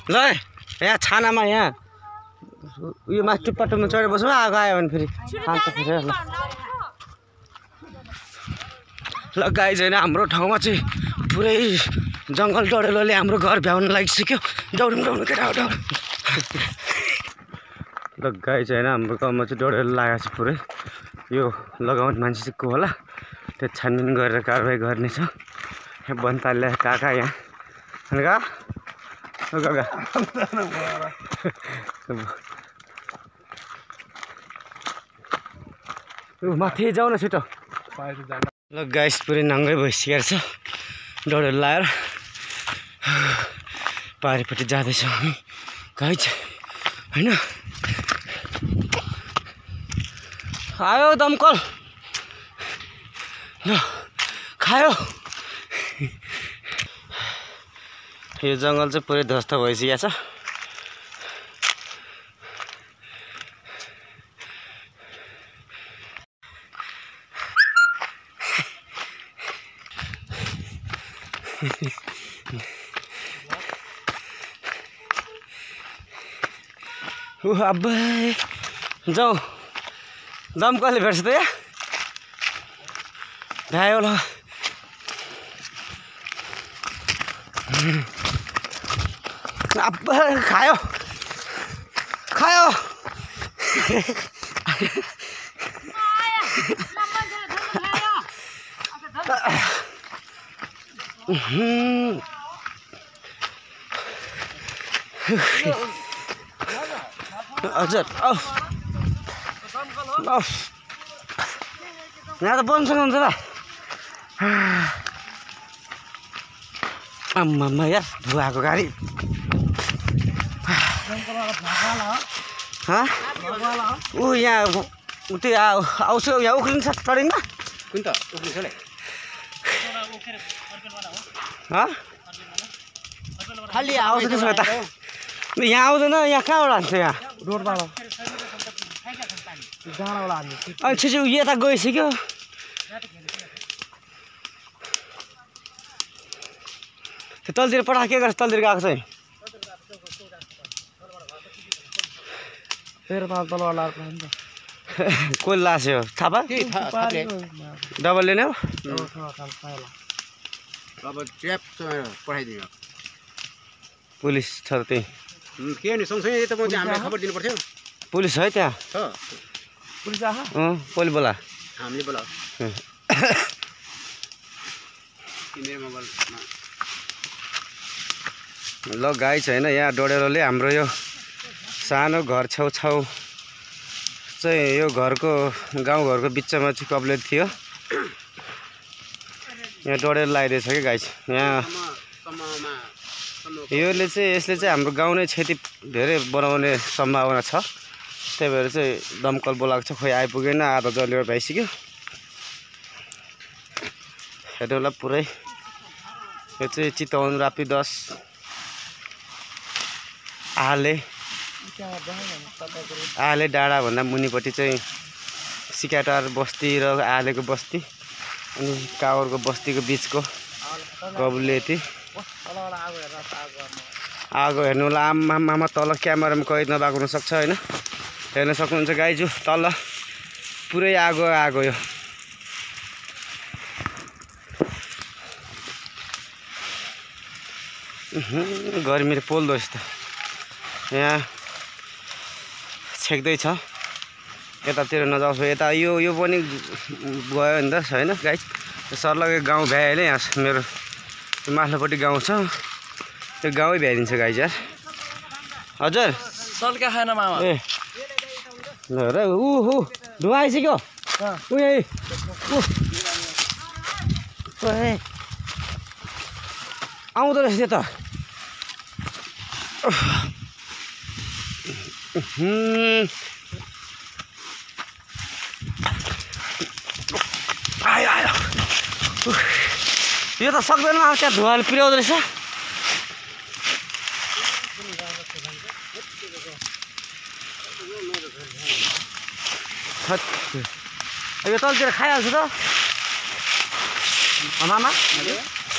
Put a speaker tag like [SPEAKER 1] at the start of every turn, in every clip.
[SPEAKER 1] ल यहाँ छानामा यहाँ उयो माथि टुप्पाटुमा चढेर बस्नु आगो आयो भने फेरि खान्छ फेरि ल गाइज होइन हाम्रो ठाउँमा चाहिँ पुरै जङ्गल डढेलोले हाम्रो घर भ्याउन लागिसक्यो दौडौँ केटा दौड ल गाइज होइन हाम्रो गाउँमा चाहिँ डढेलो लागेको छ पुरै यो लगाउने मान्छे चाहिँ को होला त्यो छानबिन गरेर कारवाही गर्ने छ यहाँ बनतालले काका यहाँ अनि का माथि जाऊ न छिटो ल गाइस पुरै नाङ्गै भइसकेको छ डढेलो लाएर पारिपट्टि जाँदैछौँ हामी गाइस होइन आयो दमकल ल खायो यो जङ्गल चाहिँ पुरै ध्वस्त भइसकेको छ अब्बा जाऊ दमकलले भेट्छ त यहाँ भ्यायो ल अब्बा खायो हजुर यहाँ त बन्द सक्नुहुन्छ त आम्मामा यार धुवाको गाडी ऊ यहाँ त्यो आउँछ यहाँ उक्लिन्छ टरिङमा कुन त उक्लिन्छ खालि आउँछ त्यसमा त यहाँ आउँदैन यहाँ कहाँबाट हान्छ यहाँ रोडबाट अनि छिटो यता गइसक्यो त्यो तलतिर पठाएको के गर्छ तलतिर गएको चाहिँ कोही लास्यो थापा डबल लिने हो
[SPEAKER 2] अब ट्र्याप पठाइदियो
[SPEAKER 1] पुलिस छ त त्यही
[SPEAKER 2] के नि सँगसँगै त म चाहिँ हामीलाई खबर दिनु पर्थ्यो
[SPEAKER 1] पुलिस है त्यहाँ
[SPEAKER 2] छ
[SPEAKER 1] पुलिस पहिले बोला
[SPEAKER 2] हामीले बोला मेरो मोबाइलमा
[SPEAKER 1] ल गाई छैन यहाँ डढेलोले हाम्रो यो सानो घर छेउछाउ चाहिँ यो घरको गाउँघरको बिचमा चाहिँ कब्लेट थियो यहाँ डढेलो लगाइदिएछ कि गाई यहाँ यसले चाहिँ हाम्रो गाउँ नै क्षति धेरै बनाउने सम्भावना छ त्यही भएर चाहिँ दमकल बोलाएको छ खोइ आइपुगेन आधा जलेर भइसक्यो हेर्नुहोला पुरै यो चाहिँ चितवन राप्ती 10 आले डाँडा भन्दा मुनिपट्टि चाहिँ सिकाटार बस्ती र आलेको बस्ती अनि कावरको बस्तीको बिचको कबुलेटी आगो हेर्नु होला आमामा तल क्यामेरामा कैद नभएको हुनसक्छ होइन हेर्न सक्नुहुन्छ गाइजु तल पुरै आगो यो गर्मीले पोल्दो रहेछ त यहाँ छेक्दैछ यतातिर नजाओस् यता यो पनि गयो नि त होइन गाइज सर्लगै गाउँ भ्याइहाल्यो यहाँ मेरो माथिल्लोपट्टि गाउँ छ त्यो गाउँै भ्याइदिन्छ गाइज यार हजुर
[SPEAKER 2] सल्का खाएन मामा
[SPEAKER 1] ए ल र धुवा आइसक्यो आउँदो रहेछ त्यो त आयो यो त सक्दैन अब त्यहाँ धुवाले पिराउँदो रहेछ यो तलतिर खाइहाल्छ त मामा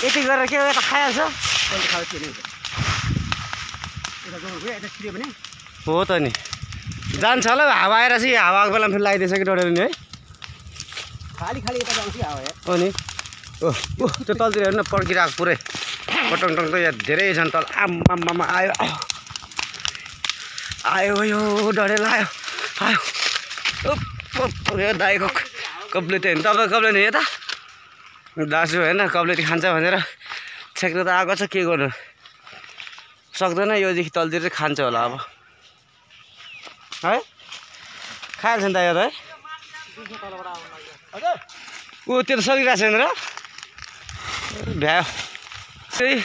[SPEAKER 1] यति गरेर के यता खाइहाल्छ हो त नि जान्छ होला हावा आएर चाहिँ हावा आएको बेलामा फेरि लगाइदिएछ कि डढेर नि है
[SPEAKER 2] खाली खाली यता जाउँछ हावा
[SPEAKER 1] हो नि ओ त्यो तलतिर हेर्नु न पड्किरहेको पुरै पटङटङ त यहाँ धेरै छन् तल आम्मामा आयो आयो आयो यो डढेर आयो आयो यो दाइको कप्लेटी होइन तपाईँ कप्लेटी यता दाजु होइन कप्लेटी खान्छ भनेर छेक्नु त आएको छ के गर्नु सक्दैन योदेखि तलतिर चाहिँ खान्छ होला अब है खाइहाल्छ नि त यो त है ऊ त्यो त सकिरहेको छैन र भ्यायो त्यही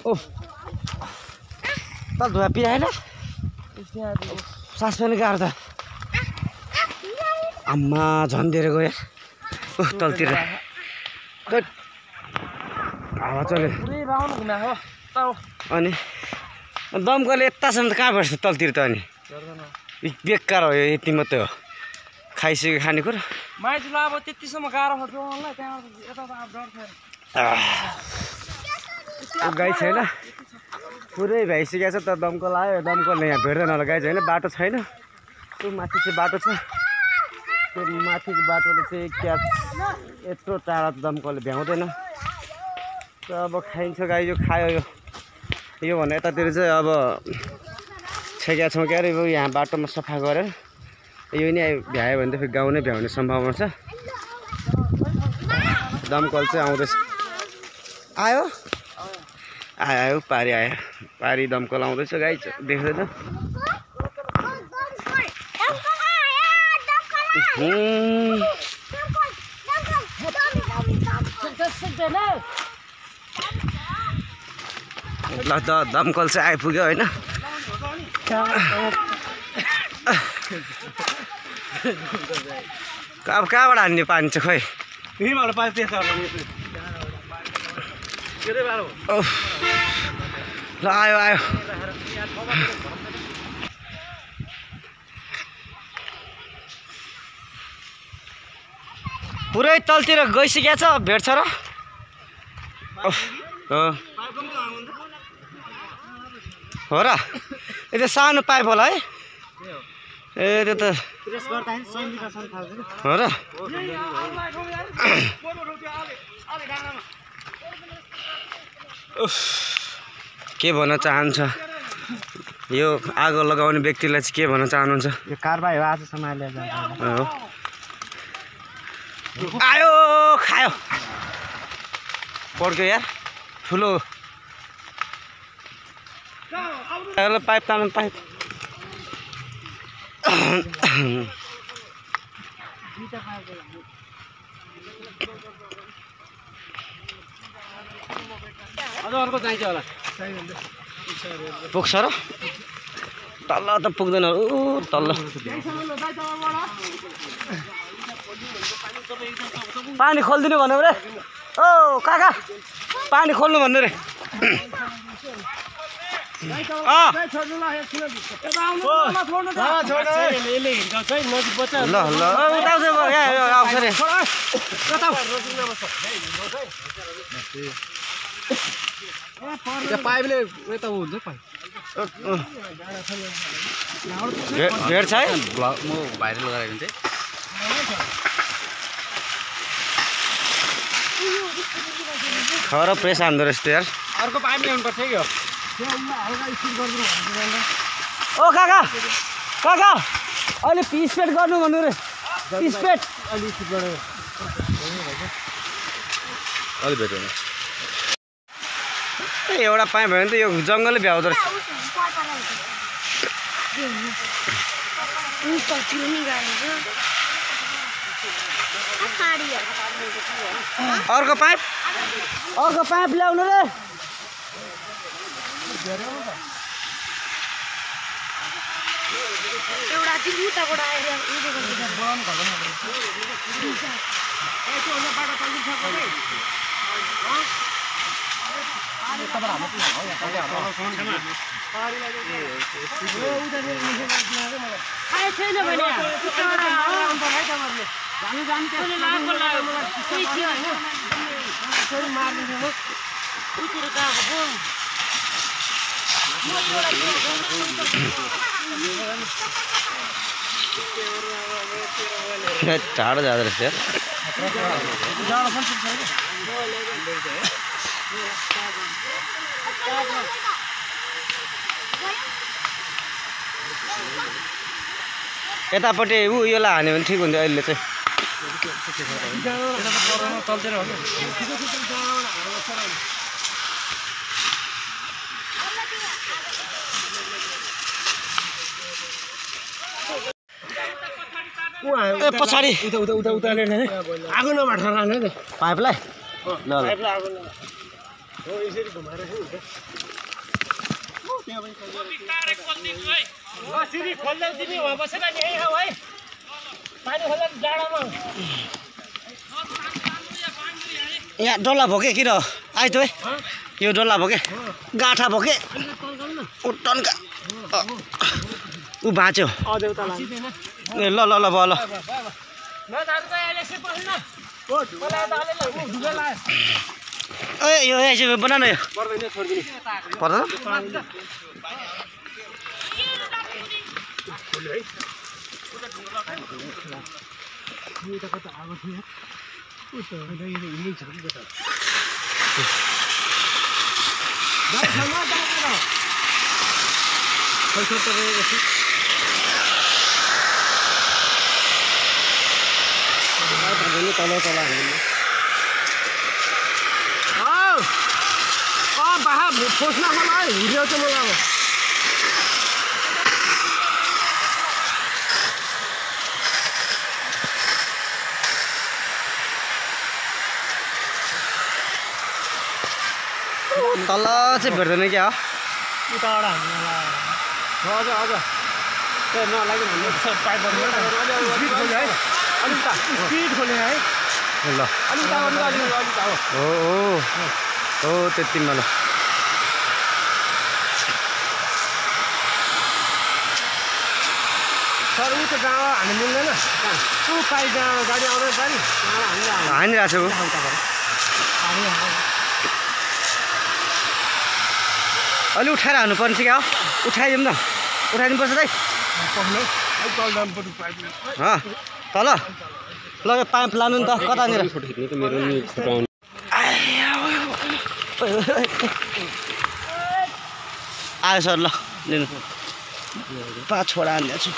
[SPEAKER 1] ओ तल धुवा पिआएन सास पनि गाह्रो त आम्मा झन् धेरै गयो तलतिर हावा चल्यो अनि दमकलले यतासम्म त कहाँ भेट्छ तलतिर त अनि बेकार हो यो यति मात्रै हो खाइसक्यो खानेकुरो
[SPEAKER 2] माइजूलाई अब त्यतिसम्म गाह्रो छ जोड्नलाई त्यहाँबाट यता त अब डर छैन
[SPEAKER 1] गाई छैन पुरै भइसकेको छ त दमकल आयो दमकलले यहाँ भेट्दैन होला गाई छैन बाटो छैन त्यो माथि चाहिँ बाटो छ त्यो माथिको बाटोले चाहिँ क्या यत्रो टाढा दमकलले भ्याउँदैन त अब खाइन्छ गाई यो खायो यो भने यतातिर चाहिँ अब छेकेका छौँ क्या अरे यहाँ बाटोमा सफा गरेर यो नि भ्यायो भने त फेरि गाउँ नै भ्याउने सम्भावना छ दमकल चाहिँ आउँदैछ आयो आयो पारी आयो पारी दमकल आउँदैछ गाई देख्दैन ल त दमकल चाहिँ आइपुग्यो होइन अब कहाँबाट हान्ने पानी चाहिँ खोइ ल आयो आयो पुरै तलतिर गइसकेको छ भेट्छ र हो र यो त सानो पाइप होला है ए त्यो त हो र के भन्न चाहन्छ यो आगो लगाउने व्यक्तिलाई चाहिँ के भन्न चाहनुहुन्छ
[SPEAKER 2] यो कारबाही हो आजसम्म
[SPEAKER 1] आयो खायो पड्क्यो यार ठुलो पाइप तान्नु पाइप
[SPEAKER 2] अझ अर्को चाहिन्छ होला
[SPEAKER 1] पुग्छ र तल त पुग्दैन ऊ तल पानी खोलिदिनु भन्नु रे ओ काका पानी खोल्नु भन्नु रे ल ल आउँछ रे
[SPEAKER 2] पाइपले यता हुन्छ
[SPEAKER 1] भेट्छ है
[SPEAKER 2] म भाइरल गराएको थिएँ
[SPEAKER 1] खर प्रेस हान्दो रहेछ यार
[SPEAKER 2] अर्को पाइप ल्याउनु पर्छ कि
[SPEAKER 1] ओ काका काका अहिले पिसपेट गर्नु भन्नु रे पिसपेट अलि भेट्दैन एउटा पाइप भयो भने त यो जङ्गलै भ्याउँदो रहेछ अर्को पाइप ल्याउनु रे
[SPEAKER 3] एउटा चाहिँ उताबाट आएर छैन भने
[SPEAKER 1] टाढो जाँदो रहेछ यार यतापट्टि योलाई हान्यो भने ठिक हुन्थ्यो अहिले चाहिँ ए पछाडि
[SPEAKER 2] आगो नबाठा
[SPEAKER 1] पाइपलाई ल
[SPEAKER 2] सिरी खोल्दै तिमी वहाँ बसेर नि है है पानी खोल्दा जाडोमा
[SPEAKER 1] यहाँ डल्ला भोके किन आइज है यो डल्ला भोके गाँठा भोके टन्का ऊ बाँच्यो ए ल ल ल भयो ल ए यो यसो बना न यो पर्दैन
[SPEAKER 2] खोज्न मलाई हिँड्यो चाहिँ मलाई अब
[SPEAKER 1] तल चाहिँ भेट्दैन क्या हो
[SPEAKER 2] उताबाट हामीलाई हजुर त्यो नलाग्यो भने पाइपहरू है अलिक स्पिड खोले है
[SPEAKER 1] ल
[SPEAKER 2] अलिक
[SPEAKER 1] हो त्यतिमा ल
[SPEAKER 2] सर ऊ त गाँव हान्नु मिल्दैन ऊ पाइ जहाँ गाडी आउँदैन गाडी
[SPEAKER 1] हानिरहेको छु अलि उठाएर हान्नुपर्ने क्या हो उठाइदिउँ न उठाइदिनुपर्छ दाइ तल ल यो पाइप लानु नि त कतानिर आयो सर ल लिनु 5 छोडा हान्ने छु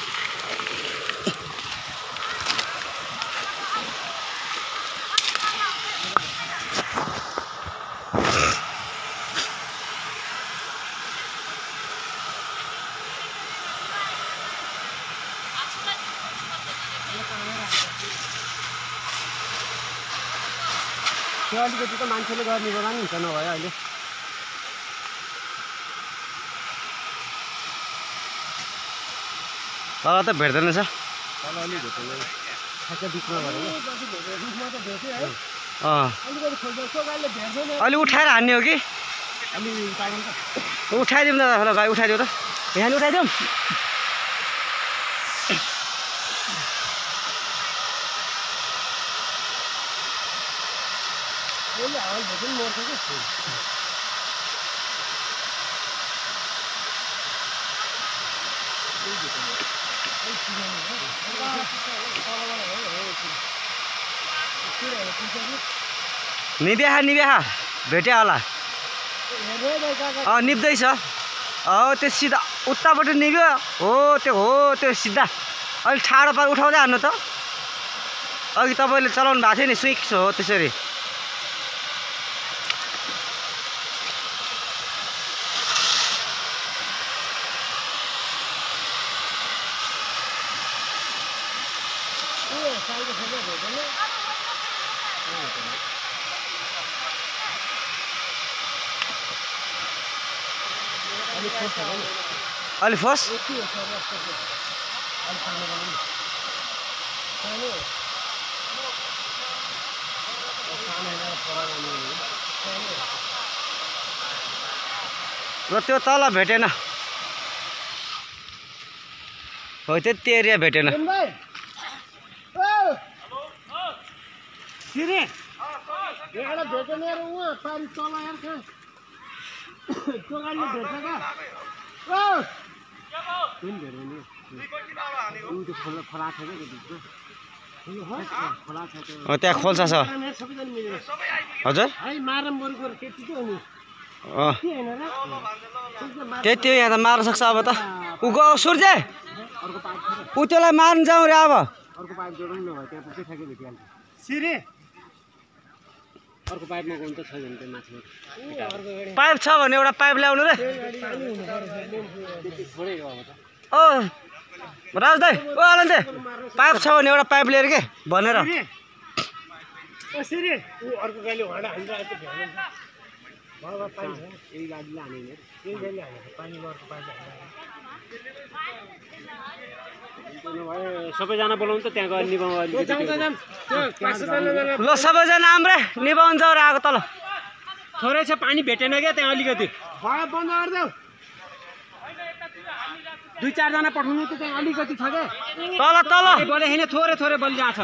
[SPEAKER 2] त्यो अलिकति त मान्छेले गर्ने बेला नि हुन्छ नभए अहिले
[SPEAKER 1] तल त भेट्दैन छ अलि उठाएर हान्ने हो कि उठाइदिउँ न भाइ उठाइदिउँ त यहाँ उठाइदिउँ निभ्या भेट्यो होला निप्दैछ त्यो सिधा उतापट्टि निभ्यो त्यो सिधा अलिक ठाडो पार उठाउँदै हान्नु त अघि तपाईँले चलाउनु भएको थियो नि स्विच हो त्यसरी अलि फस र त्यो तल भेटेन हो त्यति एरिया भेटेन
[SPEAKER 2] सिरे एउटा भेटेनेर उहाँ पानी तल यार कहाँ चोगाली भेट्छ का ओ कुन भेट्यो नि उ त्यो खोला छ के त्यो खोला छ त्यो
[SPEAKER 1] त्यहाँ खोल्सा छ
[SPEAKER 2] सबैजना मिलेर
[SPEAKER 1] हजुर
[SPEAKER 2] है मारम बरुको त्यति त हो नि के हैन र
[SPEAKER 1] त्यति हो यहाँ त मार्न सक्छ अब त उ गयो सूर्य
[SPEAKER 2] अर्को पाइप छ
[SPEAKER 1] उ त्यसलाई मार्न जाउँ रे अब
[SPEAKER 2] अर्को पाइप जोडौँ न भयो त्यहाँ पुग्दै ठ्याक्कै भेटिहाल्छ सिरे अर्को पाइपमा गउँ त छैन त्यो माथि
[SPEAKER 1] पाइप छ भने एउटा पाइप ल्याउनु रे ओ राज दाइ ओ आलन दाइ पाइप छ भने एउटा पाइप लिएर के भनेर
[SPEAKER 2] सिरे ऊ अर्को गाली भाँडा हान्छ त्यो भ्याउनु बाबा पानी छैन यही गाडीले हानेन यही गाडीले हानेको पानीमा अर्को पाइप हाल्छ सबैजना बोलाउनु त त्यहाँ गएर निभाउनु
[SPEAKER 1] ल सबैजना आम्रे निभाउनु जाऊ आएको तल
[SPEAKER 2] थोरै छ पानी भेटेन क्या त्यहाँ अलिकति बन्द गरिदेऊ 2-4 जना पठाउनु त त्यहाँ अलिकति छ क्या
[SPEAKER 1] तल तल
[SPEAKER 2] बोले होइन थोरै थोरै बलिया छ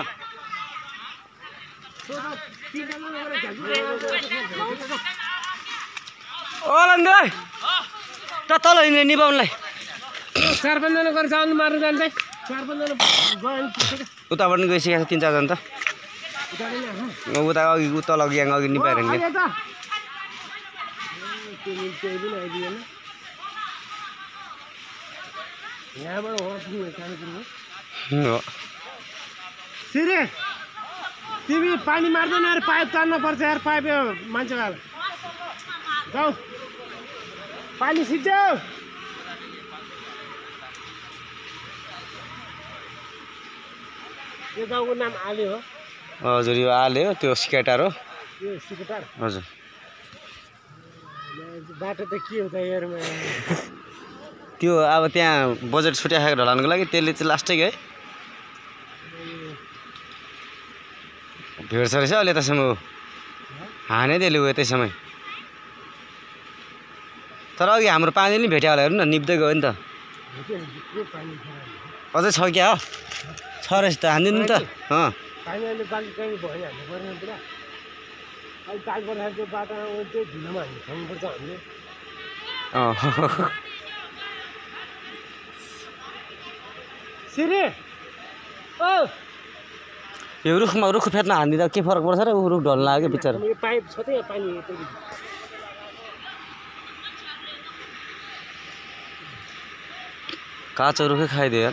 [SPEAKER 1] ओलन दाइ त तल हिँड्ने निभाउनुलाई
[SPEAKER 2] 4-5 जना गरेर जानु मार्नु जान्छ 4-5 जना गयो नि
[SPEAKER 1] उताबाट गइसकेको छ 3-4 जना त उता अघि तल अघि यहाँ अघि निभाएर हिँड्ने
[SPEAKER 2] सिरे तिमी पानी मार्दैन यार पाइप तान्नु पर्छ यार पाइप मान्छेलाई जाऊ पानी सिक्छौ यो गाउँको नाम आले हो
[SPEAKER 1] हजुर यो आले हो त्यो सिकेटार हो
[SPEAKER 2] यो सिकेटार
[SPEAKER 1] हजुर
[SPEAKER 2] बाटो त के हो त यारमा
[SPEAKER 1] त्यो अब त्यहाँ बजेट छुट्याएको ढलानको लागि त्यसले चाहिँ लास्टै गयो भेट्छ रहेछ अहिले त्यसमा हाने त्यसले गयो त्यसमा तर अघि हाम्रो पानी नि भेट्यो होला हेर्नु न निप्दै गयो नि त अझै छ क्या हो छ रहेछ त हानिदिनु त
[SPEAKER 2] पानी अहिले बाली कहीँ भइहाल्नु पर्ने पुरा अहिले तालबाट त्यो बाटोमा त्यो ढिलोमा हामी खानुपर्छ हामीले सिरे ओ
[SPEAKER 1] यो रुखमा रुख फेर्न हानिदिँदा के फरक पर्छ र ऊ रुख ढल्न लाग्यो बिचरा
[SPEAKER 2] यो पाइप छ त यहाँ पानी
[SPEAKER 1] काँचो रुखै खाइदियो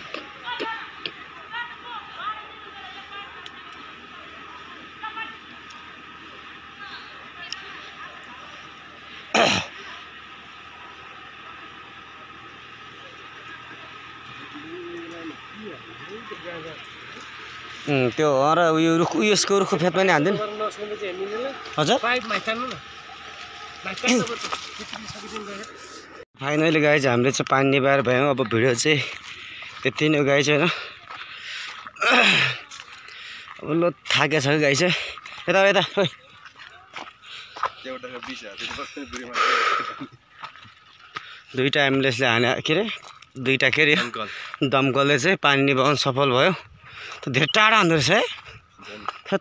[SPEAKER 1] त्यो र उयो रुख उयसको रुख फेदमा नि हान्दैन हजुर फाइनली गाई चाहिँ हामीले चाहिँ पानी निभाएर भयौँ अब भिडियो चाहिँ त्यति नै गाई चाहिँ होइन अब ल थाकेको छ गाई चाहिँ यता यता खोइ दुईवटा एम्बुलेन्सले हाने के अरे दुईवटा के अरे दमकलले चाहिँ पानी निभाउनु सफल भयो धेरै टाढा हुँदो रहेछ है